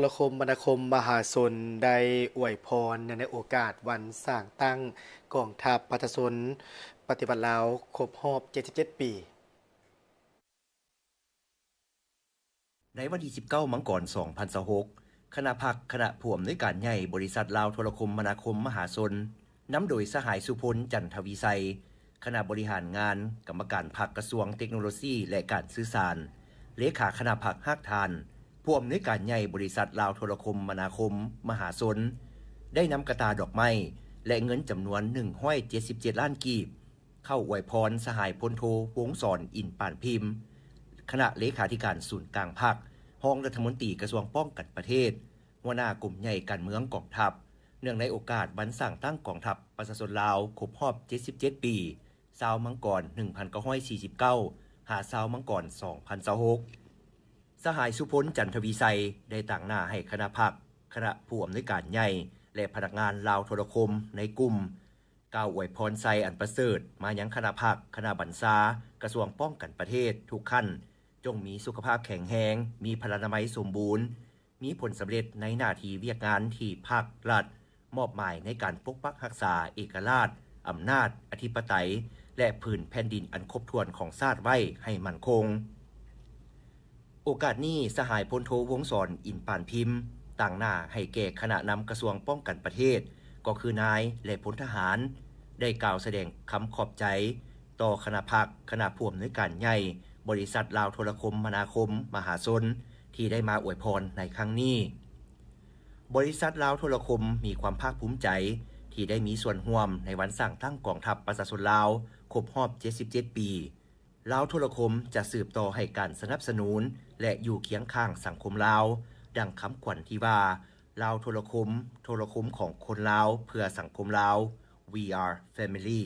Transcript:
ໂທລະຄົມມະນາຄົມມະຫາຊົນ ໄດ້ອວຍພອນເນື່ອງໃນໂອກາດວັນສ້າງຕັ້ງກອງທັບປະຊາຊົນປະຕິວັດລາວ ຄົບຮອບເຈັດສິບເຈັດປີ. ໃນວັນທີສິບເກົ້າ ມັງກອນ ສອງພັນຊາວຫົກ ຄະນະພັກ ຄະນະຜູ້ອຳນວຍການໃຫຍ່ບໍລິສັດລາວໂທລະຄົມມະນາຄົມມະຫາຊົນ ນຳໂດຍສະຫາຍ ສຸພົນ ຈັນທະວິໄຊ, ຄະນະບໍລິຫານງານ, ກຳມະການພັກກະຊວງເຕັກໂນໂລຊີ ແລະ ການສື່ສານ, ເລຂາຄະນະພັກຮາກຖານ, ຜູ້ອຳນວຍການໃຫຍ່ບໍລິສັດລາວໂທລະຄົມມະນາຄົມມະຫາຊົນ ໄດ້ນຳກະຕ່າດອກໄມ້ ແລະ ເງິນຈຳນວນໜຶ່ງຮ້ອຍເຈັດສິບເຈັດລ້ານກີບ ເຂົ້າອວຍພອນສະຫາຍ ພົນໂທ ວົງສອນ ອິນປານພິມ, ຄະນະເລຂາທິການສູນກາງພັກ, ຮອງລັດຖະມົນຕີກະຊວງປ້ອງກັນປະເທດ, ຫົວໜ້າກົມໃຫຍ່ການເມືອງກອງທັບ ເນື່ອງໃນໂອກາດວັນສ້າງຕັ້ງກອງທັບປະຊາຊົນລາວ ຄົບຮອບເຈັດສິບເຈັດປີ ຊາວມັງກອນ ໜຶ່ງພັນເກົ້າຮ້ອຍສີ່ສິບເກົ້າ ຫາ ຊາວມັງກອນ ສອງພັນຊາວຫົກ. ສະຫາຍ ສຸພົນ ຈັນທະວິໄຊ ໄດ້ຕາງໜ້າໃຫ້ຄະນະພັກ, ຄະນະຜູ້ອຳນວຍການໃຫຍ່ ແລະ ພະນັກງານລາວໂທລະຄົມໃນກຸ່ມ ກ່າວອວຍພອນໄຊອັນປະເສີດມາຍັງຄະນະພັກ, ຄະນະບັນຊາ, ກະຊວງປ້ອງກັນປະເທດທຸກຂັ້ນ ຈົ່ງມີສຸຂະພາບແຂງແຮງ, ມີພະລານາໄມສົມບູນ, ມີຜົນສຳເລັດໃນໜ້າທີ່ວຽກງານທີ່ພັກລັດມອບໝາຍໃນການປົກປັກຮັກສາເອກະລາດ, ອຳນາດ, ອະທິປະໄຕ ແລະ ຜືນແຜ່ນດິນອັນຄົບຖ້ວນຂອງຊາດໄວ້ໃຫ້ໝັ້ນຄົງ. ໂອກາດນີ້ ສະຫາຍ ພົນໂທ ວົງສອນ ອິນປານພິມ ຕາງໜ້າໃຫ້ແກ່ຄະນະນຳກະຊວງປ້ອງກັນປະເທດ ກໍຄືນາຍ ແລະ ພົນທະຫານ ໄດ້ກ່າວສະແດງຄຳຂອບໃຈຕໍ່ຄະນະພັກ, ຄະນະຜູ້ອຳນວຍການໃຫຍ່ບໍລິສັດລາວໂທລະຄົມມະນາຄົມມະຫາຊົນ ທີ່ໄດ້ມາອວຍພອນໃນຄັ້ງນີ້. ບໍລິສັດລາວໂທລະຄົມມີຄວາມພາກພູມໃຈທີ່ໄດ້ມີສ່ວນຮ່ວມໃນວັນສ້າງຕັ້ງກອງທັບປະຊາຊົນລາວຄົບຮອບເຈັດສິບເຈັດປີ. ລາວໂທລະຄົມຈະສືບຕໍ່ໃຫ້ການສະໜັບສະໜູນ ແລະ ຢູ່ຄຽງຂ້າງສັງຄົມລາວ, ດັ່ງຄຳຂວັນທີ່ວ່າ ລາວໂທລະຄົມ, ໂທລະຄົມຂອງຄົນລາວ ເພື່ອສັງຄົມລາວ, We are family.